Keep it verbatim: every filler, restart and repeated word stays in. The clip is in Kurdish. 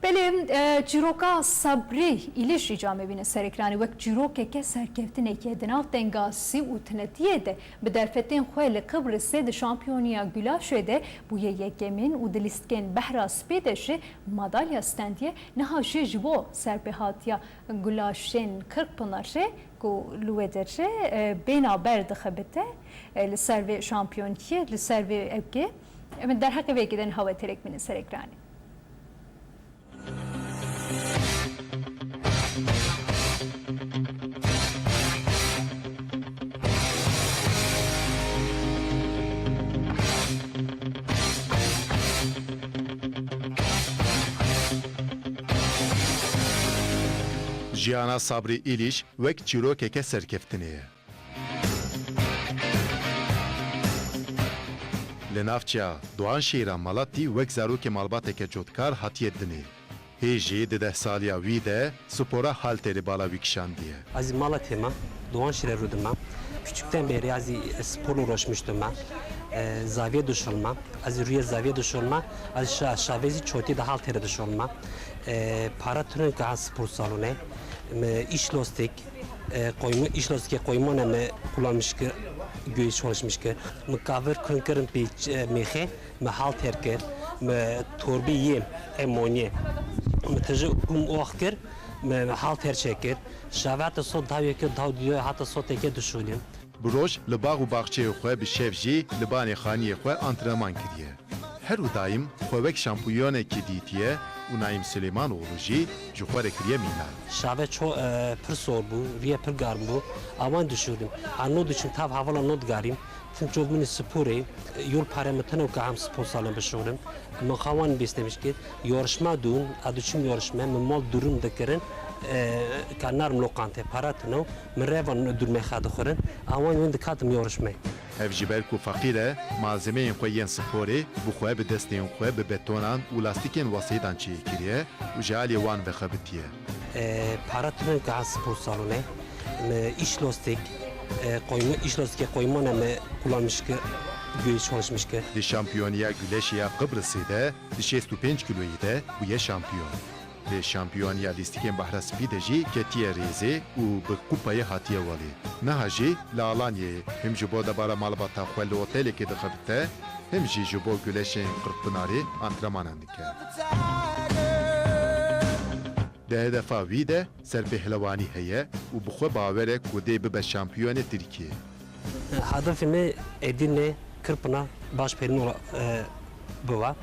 Belê, e, çîroka Sabrî Îlîş îca me bîne serekiranê wek çîrokeke serkeftinekê di nav tengasî û tunetiyê de bi derfetên xwe li Qibrisê di şampiyoniya gulaşê de bûye yekemîn û di lîstikên behra spî de jî madalya stendiye. Niha jî ji bo serpêhatiya gulaşên Kirkpinarê ku li wê derê, e, bêhna ber dixebite, e, li ser vê şampiyoniyê, li ser vê ewkê, em derheqê vê yekê de niha we têrek bîne serekiranê. Jiyana Sabrî Îlîş wek çîrokeke serkeftinê ye. Li navçeya Doğanşehîra Malatî wek zarokê malbateke cotkar hatiye dinê. Hê jî di deh saliya wî de spora halterê bala wî kişandiye. Ez ê Malatê me, Doğanşehir'e rûdime. Küçükten beri ez ê sporla uğraşmıştım ben. E, zaviye duşulma. Ez ê rûyê zaviye duşulma. Ez şa-, şavêzî çotî de halterê duşulma. E, para tunên ka spor salone. Me iş lostik. E, koyma, işlozke koymana me kullanmış kir, göğüs çalışmış kir. Me kavir kırın kırın bir, e, mexe, me halter kir, me torbi yem, e, monye. Me tiji kum ox kir, me halter çekir. Şave hata sot daw yekir, daw diyo hata sot eke duşulim. Bi roj li bax û baxçeyê xwe, bi şev jî li banê xaniyê xwe antrenman kiriye. Her û daîm xwe wek şampiyonekî dîtiye û Naîm Silêmanoğlu jî ji xwe re kiriye mînak. Şave ço, e, pir sor bû, rûyê pir garm bû. Awan dişûrim. A no diçim tav hevala no digarîm. Tim çov min sporê, yol pare min tene ka hem spor salon bişûrim. Min xwe wan bêstemiş kir. Yarışma dûn, a diçim yarışme, min mal durum dikirin, e, ka narm lokante, para tino, min revan durme xwe dixurin. Awan win dikatim yarışme. Ev ji ber ku feqîr e, malzemeyên xwe yên sporê bi xwe bi destên xwe bi betonan û lastîkên wesêdan çêkiriye û ji alî wan vexebitiye. E, para tunên ka spor salone, me iş lostik, e, koyma, iş lostike koymana me kullanmış kir, göğüs çalışmış kir. Di şampiyoniya güleşê ya Qibrisê de di şêst û pênc kiloyî de bûye şampiyon. Di şampiyoniya lîstikên Behra Spî de jî ketiye rêzê û bi kupayê hatiye welê. Niha jî li Alanyayê him ji bo debara malbata xwe li otelekê dixebite, him jî ji bo guleşên Qirkpinarê antrenmanan dike. Di hedefa wî de serpêhlewanî heye û bi xwe bawer e ku dê bibe şampiyonê Tirkiyê. Hedefê me Edirne, Kirpina, baş perîn ola, e, biwa.